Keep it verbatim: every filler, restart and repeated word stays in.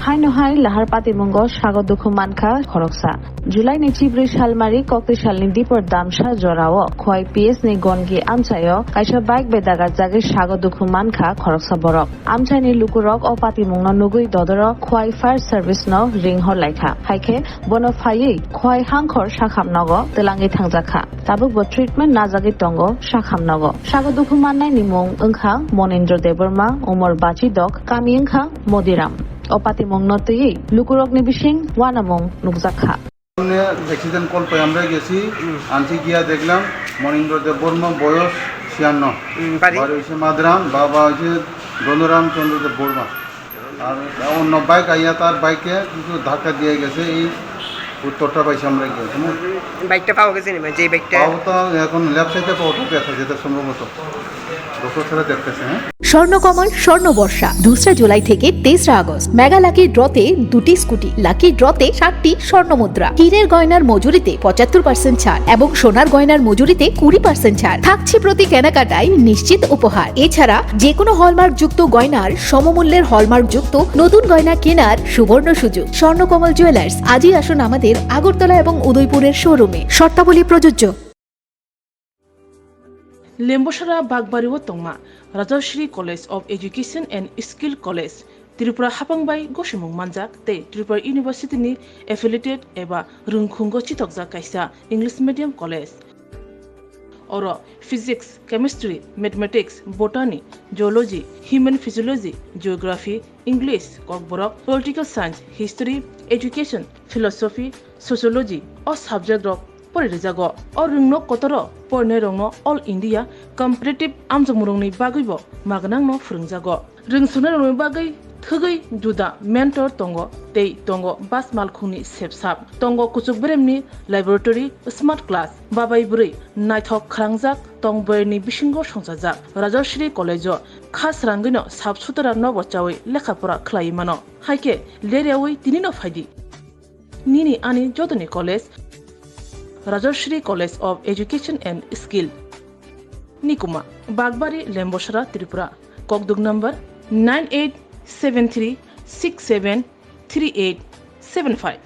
Haino hai lahar patimungo sago dukhu mankha khoroksa. July ni chibrwi salmari kokti salni dipor damsa jorao Khwai P S ni Gongi amchaio kaisa bike bai dagarjagwi sago dukhu mankha khoroksa borok. Amchaini lukurok o patimungno nugwi dodoro Khwai Fire Service no ring horlaikha. Haikhe bono phaiwi Khwai Hangkhor sakham nogo twlangwi thangjakha. Tabukbo treatment najagwi tongo sakham nogo. Sago dukhu mannaini mung wngkha Monindra Debbarma, umor bachidok, kami wngkha Modiram. O patimungno twiwi lukurokni bising uanamung nukjakha. সামনে accident call পাই, আমরা গেছি, আনছি, গিয়া দেখলাম মনীন্দ্র দেববর্মা, বয়স ছিয়ান্ন। হুম, বাড়ি? বাড়ি হচ্ছে মাদরাম, বাবা হচ্ছে গণরাম চন্দ্র দেব বর্মা। আর অন্য বাইক আইয়া তার বাইকে কিছু ধাক্কা দিয়ে গেছে, এই উত্তরটা পাইছি আমরা গিয়ে, হ্যাঁ। বাইকটা পাওয়া গেছে নি? মানে, যে বাইকটা পাওয়া তো এখন লেফট সাইডে পাওয়াটা দেখা যেতে সম্ভবত। দোকান ছাড়া দেখতেছে, হ্যাঁ। স্বর্ণকমল স্বর্ণ বর্ষা দুসরা জুলাই থেকে তেসরা আগস্ট। মেগা লাকি ড্রতে দুটি স্কুটি, লাকি ড্রতে সাতটি স্বর্ণ মুদ্রা, হীরের গয়নার মজুরিতে পঁচাত্তর পার্সেন্ট ছাড় এবং সোনার গয়নার মজুরিতে কুড়ি পার্সেন্ট ছাড় থাকছে। প্রতি কেনাকাটায় নিশ্চিত উপহার। এছাড়া যে কোনো হলমার্কযুক্ত গয়নার সমমূল্যের হলমার্কযুক্ত নতুন গয়না কেনার সুবর্ণ সুযোগ। স্বর্ণকমল জুয়েলার্স, আজই আসুন আমাদের আগরতলা এবং উদয়পুরের শোরুমে। শর্তাবলী প্রযোজ্য। Lembosara Bagbari o tongma Rajashree College of Education and Skill College, Tripura hapang bai gosimung manjak tei Tripura University ni affiliated eba rwngkhungo chitokjak kaisa English medium college. Oro Physics, Chemistry, Mathematics, Botany, Zoology, Human Physiology, Geography, English, Kokborok, Political Science, History, Education, Philosophy, Sociology o subject rok pori rijago. O rwngno kotoro porinairokno All India Competitive amjokmungrokni bagwibo magnangno phwrwngjago. Rwngsuknairokni bagwi thwgwi juda mentor tongo tei tongo bas malkhungni sepsap. Tongo kuchuk beremni laboratory, smart class, babai bwrwi naithok khalangjak tong boyarni bisingo songchajak. Rajashree College-o kha srangwino sap sutara nobo chawi lekha pora khlaiwi mano. Haikhe leryawi tinino phaidi. Nini ani jotoni college, Rajashree College of Education and Skill. Nikuma, Bagbari, Lembosara, Tripura. Kokduk number nine eight seven three six seven three eight seven five.